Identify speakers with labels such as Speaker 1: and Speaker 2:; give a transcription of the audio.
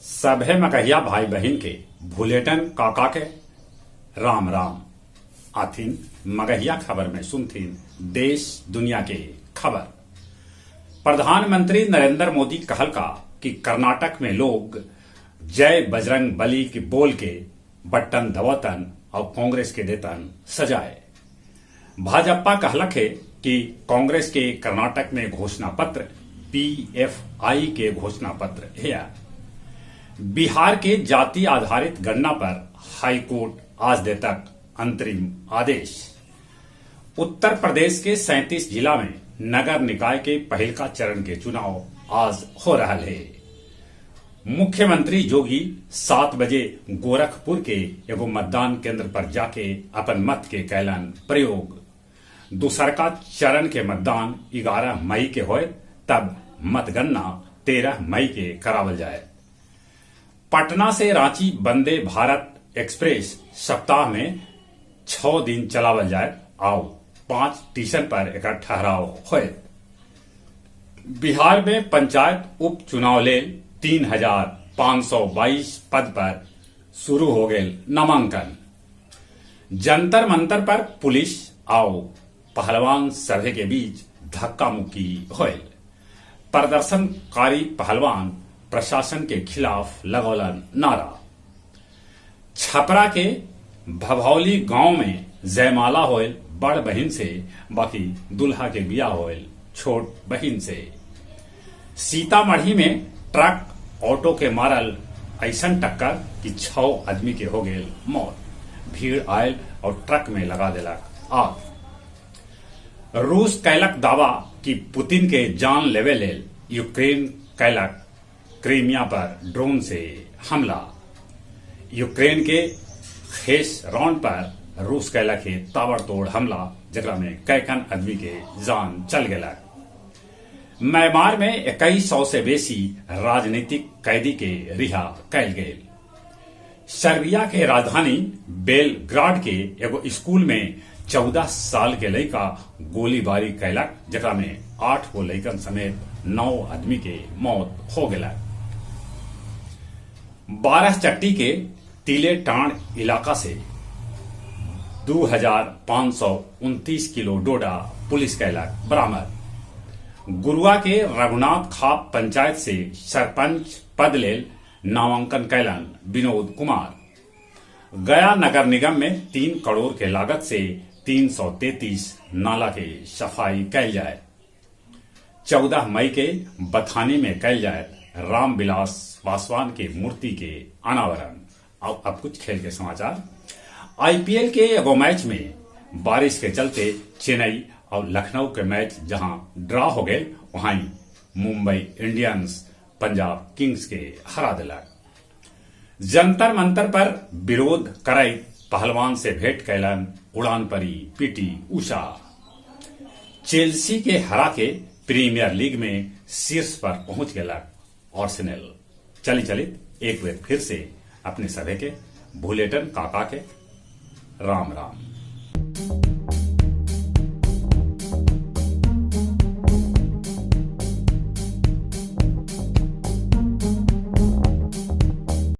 Speaker 1: सभे मगहिया भाई बहिन के भुलेटन काका के राम राम। आथिन मगहिया खबर में सुनथिन देश दुनिया के खबर। प्रधानमंत्री नरेंद्र मोदी कहलका कि कर्नाटक में लोग जय बजरंग बली के बोल के बट्टन दबतन और कांग्रेस के देतन सजाए। भाजपा कहलक हे कि कांग्रेस के कर्नाटक में घोषणा पत्र पीएफआई के घोषणा पत्र हेया। बिहार के जाति आधारित गणना पर हाईकोर्ट आज देतक अंतरिम आदेश। उत्तर प्रदेश के 37 जिला में नगर निकाय के पहिलका चरण के चुनाव आज हो रहा है। मुख्यमंत्री योगी 7 बजे गोरखपुर के एगो मतदान केंद्र पर जाके अपन मत के कैलन प्रयोग। दूसरका चरण के मतदान 11 मई के होए, तब मतगणना 13 मई के करावल जाए। पटना से रांची वंदे भारत एक्सप्रेस सप्ताह में 6 दिन चलावल जाए आउ 5 स्टेशन पर एकर ठहराव होए। बिहार में पंचायत उपचुनाव लेल 3,522 पद पर शुरू हो गेल नामांकन। जंतर मंतर पर पुलिस आउ पहलवान सभे के बीच धक्का मुक्की होयल। प्रदर्शनकारी पहलवान प्रशासन के खिलाफ लगौलन नारा। छपरा के भभौली गांव में जयमाला होयल बड़ बहिन से, बाकी दुल्हा के बिया होयल छोट बहिन से। सीतामढ़ी में ट्रक ऑटो के मारल ऐसन टक्कर कि 6 आदमी के हो गेल मौत। भीड़ आयल और ट्रक में लगा देलक आग। रूस कैलक दावा कि पुतिन के जान लेवे लेल यूक्रेन कैलक क्रीमिया पर ड्रोन से हमला। यूक्रेन के खेस रॉन पर रूस कैलक है ताबड़तोड़ हमला, जकरा में कैकन आदमी के जान चल गेलक। म्यांमार में 2100 से बेसी राजनीतिक कैदी के रिहा कैल गेल। सर्बिया के राजधानी बेलग्राड के एगो स्कूल में 14 साल के लड़का गोलीबारी कैलक, जकरा में 8 गो लड़कन समेत 9 आदमी के मौत हो गेलक। 12 चट्टी के तिलेटांड इलाका से 2529 किलो डोडा पुलिस कैलक बरामद। गुरुआ के रघुनाथ खाप पंचायत से सरपंच पद लेल नामांकन कैलन विनोद कुमार। गया नगर निगम में 3 करोड़ के लागत से 333 नाला के सफाई कैल जाए। 14 मई के बथानी में कैल जाए रामविलास पासवान के मूर्ति के अनावरण। और अब कुछ खेल के समाचार। आईपीएल के एगो मैच में बारिश के चलते चेन्नई और लखनऊ के मैच जहां ड्रॉ हो गए, वहां मुंबई इंडियंस पंजाब किंग्स के हरा दिलक। जंतर मंतर पर विरोध करई पहलवान से भेंट कैलन उड़ान परी पीटी उषा। चेल्सी के हरा के प्रीमियर लीग में शीर्ष पर पहुंच गेलक आर्सेनल। चली चली एक बेर फिर से अपने सभे के भुलेटन काका के राम राम।